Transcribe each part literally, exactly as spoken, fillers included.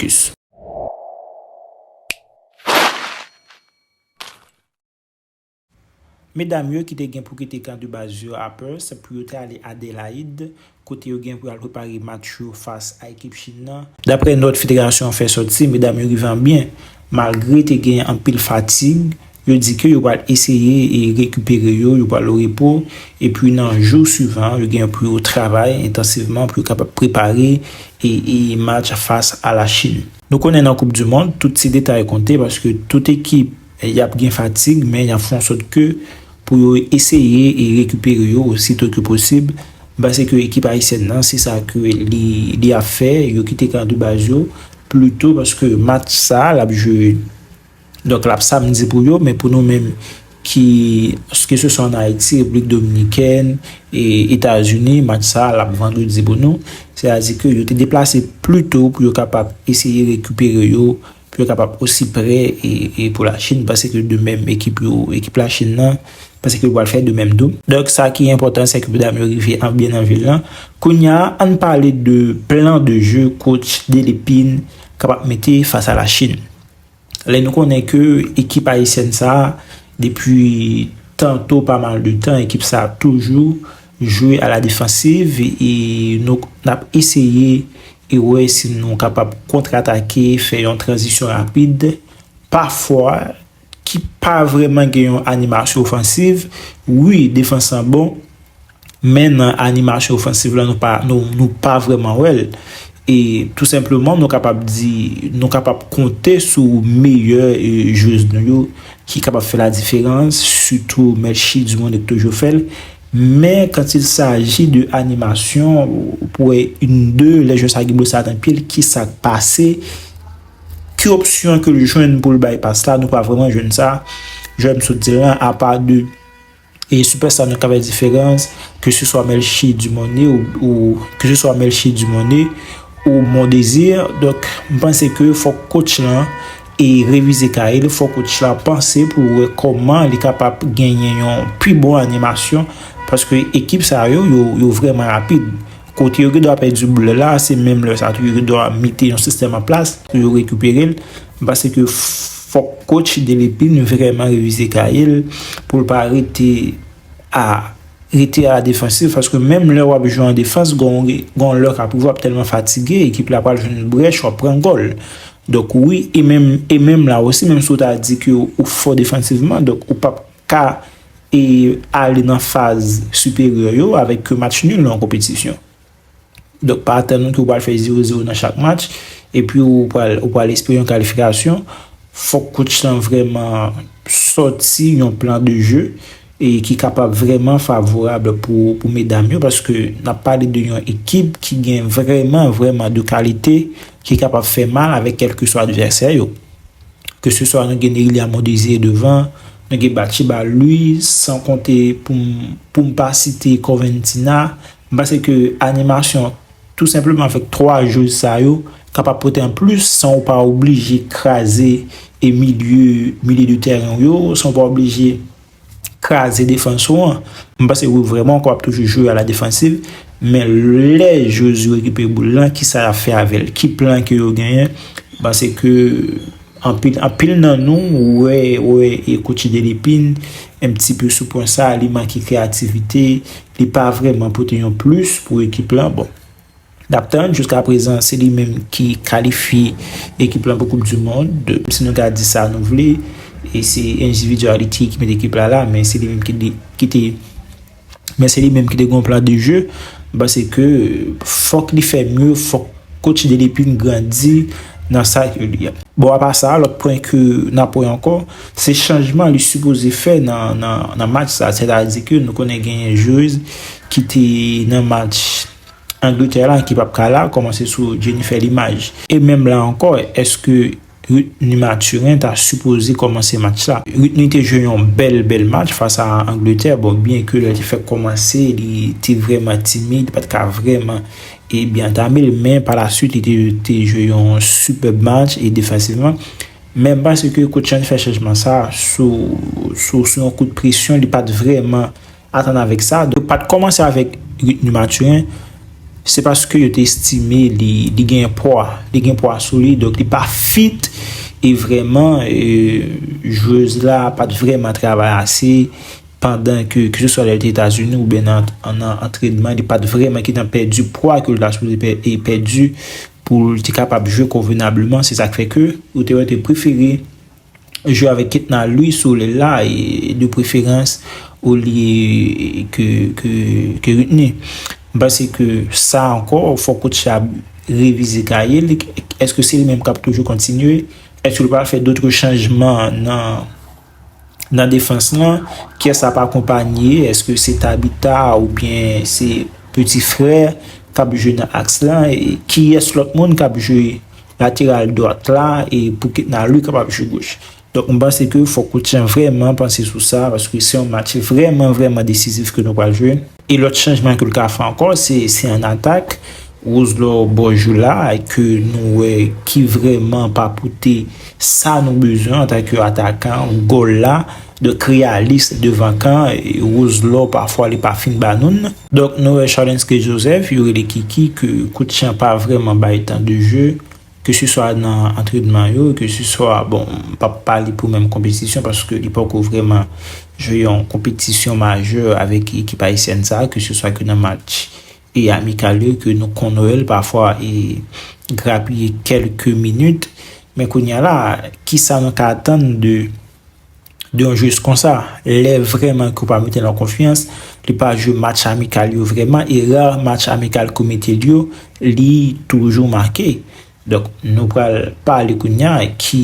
Focus. Medam yo ki te gen pou kite kan de baz yo a Perth pou yo te ale Adelaide, kote yo gen pou y al prepare match yo fas a ekip Chin nan. Daprè nòt federasyon an fè sòti, medam yo rive an byen, malgre te gen anpil fatig, yo di ke yo pral eseye e rekipere yo, yo pral o repo, epi nan jou swivan, yo gen pou yo travay entansivman pou yo kapab prepare e, e match fas a la Chin. Nou konnen nan Koup di Mond, tout ti detay konte paske tout ekip, y ap gen fatig, men y ap fè an sòt ke pou yo eseye e rekipere yo osito ke posib. M panse ke ekip ayisyèn nan, se sa ke li, li ap fè, yo kite kan de baz yo, plito paske match sa a, l ap jwe, donk, l ap samdi pou yo, men pou nou menm ki, ke se swa an Ayiti, Repiblik Dominikèn, e Etazini, match sa a, l ap vandredi pou nou. Sètadi ke yo te deplase plito pou yo kapab eseye rekipere yo, pou yo kapab osi prè e, e pou la Chin, paske de menm ekip yo, ekip la Chin nan, paske yo pral fè de menm tou. Donk, sa ki enpòtan, se ke medam yo rive an byen nan vil lan. Kounye a, ann pale de plan de jeu coach Delepine kapab mete fas a la Chin. Lè nou konnen ke ekip ayisyèn sa a, depi tanto pa mal de tan, ekip sa a toujou jwe a la defansiv e nou, n ap eseye e wè si nou kapab kontratake, fè yon tranzisyon rapid. Pafwa, ki pa vrèman gen yon animasyon ofansiv. Wi, defans lan bon, men nan animasyon ofansiv la, nou pa, nou, nou pa vrèman wè l. E tou senpleman, nou kapab di, nou kapab konte sou meyè, e, jwez nou yo ki kapab fè la diferans, sitou Melchie Dumornay ki toujou fè l. Men quand il s'agit de animasyon, ou, ou pou wè youn de lè jwè sa gen blo sa nan pye l, ki sa k pase, ki opsyon ke l jwenn pou l bay pas la, nou pa vrèman jwenn sa. Jan m sot di l lan, apa de e sipèsta nou ka fè diferans, ke se swa Melchie Dumornay ou, ou ke se swa Melchie Dumornay ou Mondésir. Donk, m panse ke fòk coach lan e revize kay li, fòk coach la panse pou wè kòman li kapab genyen yon pi bon animasyon, paske ekip sa yo, yo, yo vrèman rapid. Kote yo gen dwa pèdi boul la, se menm lè sa tou yo gen dwa mete yon sistèm an plas pou yo rekipere l. M panse ke fòk coach Delepine vrèman revize kay li pou l pa rete a, rete a la defansiv, paske menm lè w ap jwe an defans, gon, gon lè k ap rive w ap tèlman fatige, ekip la pral jwenn brèch, w ap pran gòl. Donk wi, e menm, e menm la osi, menm si w ta di ke ou fò defansivman, donk ou p ap ka e ale nan faz siperyè yo avèk ke match nul nan yon konpetisyon. Donk, pa atann ou ke w pral fè zewo zewo nan chak match, epi ou pral, ou pral espere yon kalifikasyon. Fòk coach lan vrèman sòti yon plan de jeu e ki kapab vrèman favorab pou, pou medam yo, paske n ap pale de yon ekip ki gen vrèman, vrèman de kalite ki kapab fè mal avèk kèlkeswa advèsè yo. Ke se swa nou gen Nerilia Mondésir devan, nou gen Batchiba Louis, san konte pou m, pou m pa site Corventina. M panse ke animasyon, tou senpleman avèk twa jwez sa yo, kapab pote an plis san w pa oblije kraze e milye, milye de tèren w yo, san w pa oblije kraze defans ou an. M panse wi, vrèman, w ap toujou jwe a la defansiv, men lè jwez yo rekipere boul lan, kisa y ap fè avè l? Ki plan ke yo genyen? M panse ke anpil, anpil nan nou wè, wè e coach Delepine un petit peu sou pwen sa, li manke kreyativite, li pa vrèman pote yon plis pou ekip lan. Bon, n ap tann, jiska prezan, se li menm ki kalifye ekip lan pou Koup di Mond. Si nou ka di sa nou vle, e se individuality ki met ekip la la, men se li menm ki, ki te, men se li menm ki te gen yon plan de jeu. M panse ke fòk li fè mye, fòk coach Delepine grandi nan sa ke li a. Bon, apa sa, lòt pwen ke n ap wè ankò, se chanjman li sipoze fè nan, nan, nan match sa. Sètadi ke nou konnen genyen jwez ki te nan match Angletè la ki p ap ka la, kòmanse sou Jennifer Limage. E menm la ankò, èske Ruthenie Mathurin ta sipoze kòmanse match la? Ruthenie te jwe yon bèl, bèl match fas a Angletè. Bon, byenke lè l te fèk kòmanse, li te vrèman timid, li pa t ka vrèman e byen antame l, men pa la swit, li te, te jwe yon superb match e defansivman. Men m panse ke coach lan fè chanjman sa sou, sou, sou yon kout presyon, li pa t vrèman atann avèk sa. Donk, pa t kòmanse avèk Ruthenie Mathurin. Se paske yo te estime li, li gen pwa, li gen pwa sou li, donk li pa fit. E vrèman, e, jwez la pa t vrèman travay ase pandan ke, ke se swa lè l te Etazini oubyen nan, nan antrenman, li pa t vrèman gentan pèdi pwa ke l ta sipoze pè-, e pèdi pou l te kapab jwe konvenableman. Se sa k fè ke ou te wè te prefere jwe avèk Ketan Louis sou lè la, e de preferans olye ke, ke, ke Whitney. M panse ke sa ankò, fòk coach la revize kaye l. Èske se li menm k ap toujou kontinye? Èske l pral fè dòt chanjman nan, nan defans lan? Kiyès ap akonpanye? Èske se Tabita oubyen se peti frè k ap jwe nan aks lan? E kiyès lòt moun k ap jwe lateral dwat la e pou Ketan Louis kapab jwe goch? Donk, m panse ke fòk coach lan vrèman panse sou sa, paske se yon match vrèman, vrèman desizif ke nou pral jwe. E lòt chanjman ke l ka fè ankò, se, se an atak. Roselor Borjula, ke nou wè ki vrèman pa pote sa nou bezwen antanke atakan, gòl la, donk reyalis devan kan, e Roselor pafwa li pa fin ba nou l. Donk, nou wè Charlens Joseph, yo rele Kiki, ke coach lan pa vrèman bay tan de jeu. Ke se swa nan antrenman yo, ke se swa, bon, m p ap pale pou menm konpetisyon, paske li poko vrèman jwe yon konpetisyon majè avèk ekip ayisyèn sa, ke se swa ke nan match e amikal yo, ke nou konn wè l pafwa e grapiye kèlke minit. Men kounye a la, kisa nou ka atann de de yon jwez konsa? Lè vrèman ke w pa mete l an konfyans, li pa jwe match amikal yo vrèman, e ra match amikal ke w mete l yo, li toujou make. Donk, nou pral pale kounye a, ki,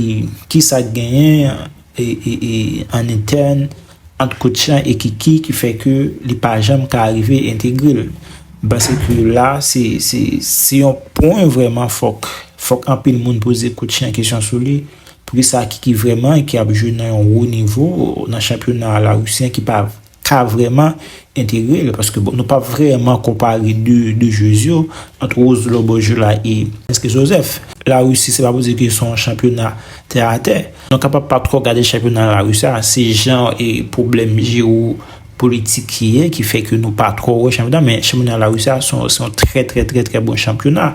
kisa k genyen, e, e, e, an entèn ant coach lan e Kiki, ki fè ke li pa janm ka rive entegre l. M panse ke la, se, se, se yon pwen vrèman fòk, fòk anpil moun poze coach lan kesyon sou li. Poukisa Kiki vrèman ki ap jwe nan yon wo nivo nan chanpyona Larisi an ki pa ka vrèman entegre l? Paske, bon, nou p ap vrèman konpare de, de jwez yo ant Roselor Borjula e Eske Joseph. Larisi, se pa pou di ke se yon chanpyona tè a tè. Nou kapab pa twò gade chanpyona Larisi a, se jan e pwoblèm jewopolitik ki ye, ki fè ke nou pa twò wè chanpyona, men chanpyona Larisi a se yon, se yon trè, trè, trè, trè bon chanpyona.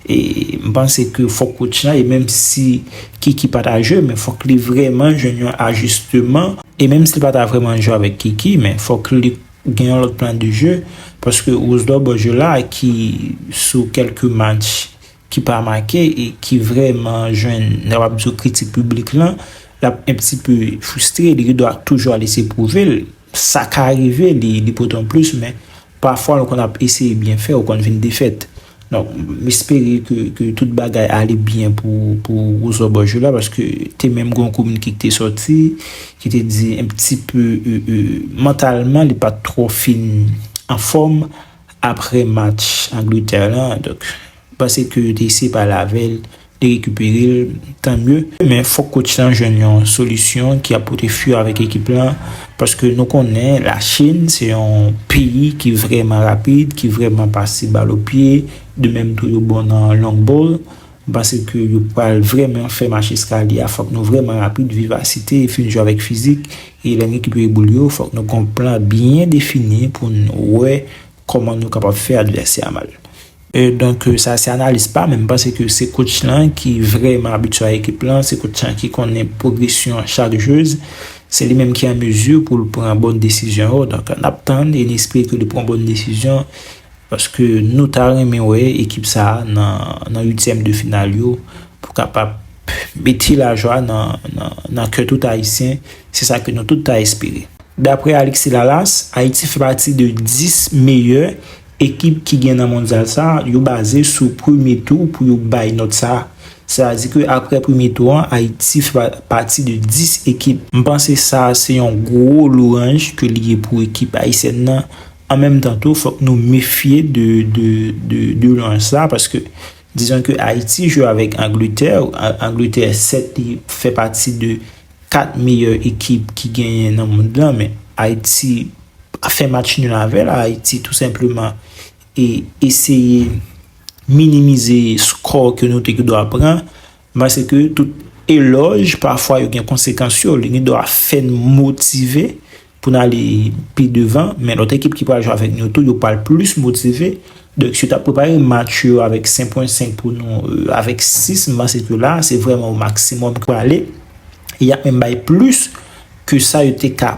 E m panse ke fòk coach lan, e menm si Kiki pa ta jwe, men fòk li vrèman jwenn yon ajisteman. E menm si li pa ta vrèman jwe avèk Kiki, men fòk li gen yon lòt plan de jeu, paske Roselor Borjula ki sou kèlke match ki pa make e ki vrèman jwenn, n ap di w, kritik piblik lan, l ap un petit peu fristre, li dwa toujou al eseye pwouve l. Sa ka rive, li, li pote yon plis, men pafwa, lè w konn ap eseye byen fè, ou konn vin defèt. Donk, m espere ke, ke tout bagay ale byen pou, pou Roselor Borjula, paske te menm gen yon kominike ki te sòti, ki te di un petit peu, euh, euh, mantalman, li pa t twò fin anfòm apre match Angletè lan. Donk, m panse ke yo te eseye pale avè l, li rekipere l, tan mye. Men fòk coach lan jwenn yon solisyon ki ap pote fwi avèk ekip lan, paske nou konnen Lachin se yon peyi ki vrèman rapid, ki vrèman pase bal o pye, de menm tou yo bon nan long ball. M panse ke yo pral vrèman fè mach eskalye a, fòk nou vrèman rapid, vivasite, fin jwe avèk fizik, e lè n rekipere boul yo, fòk nou gen yon plan byen defini pou n wè kòman nou kapab fè advèsè a mal. E donk, e, sa se analiz pa m, men m panse ke se coach lan ki vrèman abitye a ekip lan, se coach lan ki konnen pwogresyon chak jwez, se li menm ki an mezi pou l pran bòn desizyon yo. Donk, n ap tann e n espere ke li pran bòn desizyon, paske nou ta renmen wè ekip sa a nan, nan uityèm de final yo, pou kapab mete lajwa nan, nan, nan kè tout Ayisyen. Se sa ke nou tout ta espere. Daprè Alexis Lalas, Ayiti fè pati de dis meyè ekip ki gen nan mondyal sa a, yo baze sou premye tou pou yo bay nòt sa a. Sètadi ke aprè premye tou an, Ayiti fè pa-, pati de dis ekip. M panse sa a se yon gwo lwanj ke li ye pou ekip ayisyèn nan. An menm tan tou, fòk nou mefye de, de, de, de lwanj sa a, paske dizon ke Ayiti jwe avèk Angletè. A-, Angletè, sèt, li fè pati de kat meyè ekip ki genyen nan mond lan, men Ayiti fè match nul avè l. Ayiti tou senpleman e eseye minimize skò ke nou te dwa pran. M panse ke tout elòj, pafwa, yo gen konsekans yo. Li gen dwa fè n motive pou n ale pi devan, men lòt ekip ki pral jwe avèk nou tou, yo pral plis motive. Donk, si yo t ap prepare match yo avèk senk pwen senk pou nou, euh, avèk sis, m panse ke la, se vrèman o maksimòm ki prale. E y ap menm bay plis ke sa yo te ka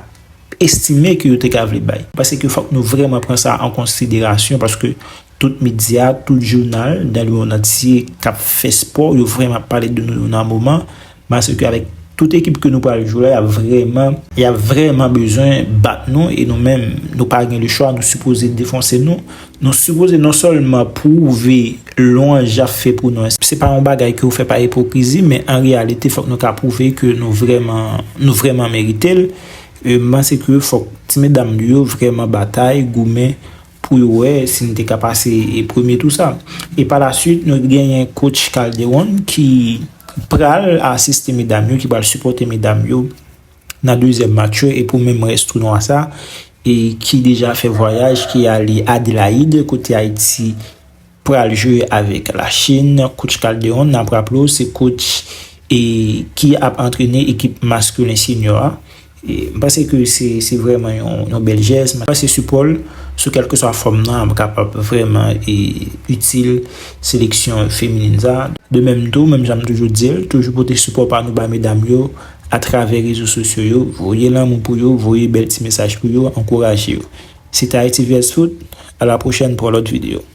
estime ke yo te ka vle bay. M panse ke fòk nou vrèman pran sa an konsiderasyon, paske tout medya, tout jounal dans le monde entier k ap fè spò, yo vrèman ap pale de nou nan moman. Paske avèk tout ekip ke nou pral jwe la, y ap vrèman, y ap vrèman bezwen bat nou, e nou menm, nou pa gen le chwa, nou sipoze defonse nou. Nou sipoze non sèlman pwouve lwanj y ap fè pou nou, se pa yon bagay ke w fè pa ipokrizi, men an reyalite, fòk nou ka pwouve ke nou vrèman, nou vrèman merite l. E m panse ke fòk ti medam yo vrèman batay, goumen, pou yo wè si n te ka pase e premye tou sa. E pa la swit, nou genyen coach Calderon ki pral asiste medam yo, ki pral sipòte medam yo nan dezyèm match yo e pou menm rès tounwa sa, e ki deja fè vwayaj, ki ale Adelaide, kote Ayiti pral jwe avèk Lachin. Coach Calderon, n ap raple w, se coach e ki ap antrene ekip maskilen senior a. E m panse ke se, se vrèman yon, yon bèl jès. M panse sipò l sou kèlkeswa fòm nan ap kapab vrèman e itil seleksyon feminin sa. De menm tou, menm jan m toujou di l, toujou pote sipò pa nou ba medam yo atravè rezo sosyo yo, voye lanmou pou yo, voye bèl ti mesaj pou yo, ankouraje yo. Se te Haïti V S Foot, à la prochaine pour l'autre vidéo.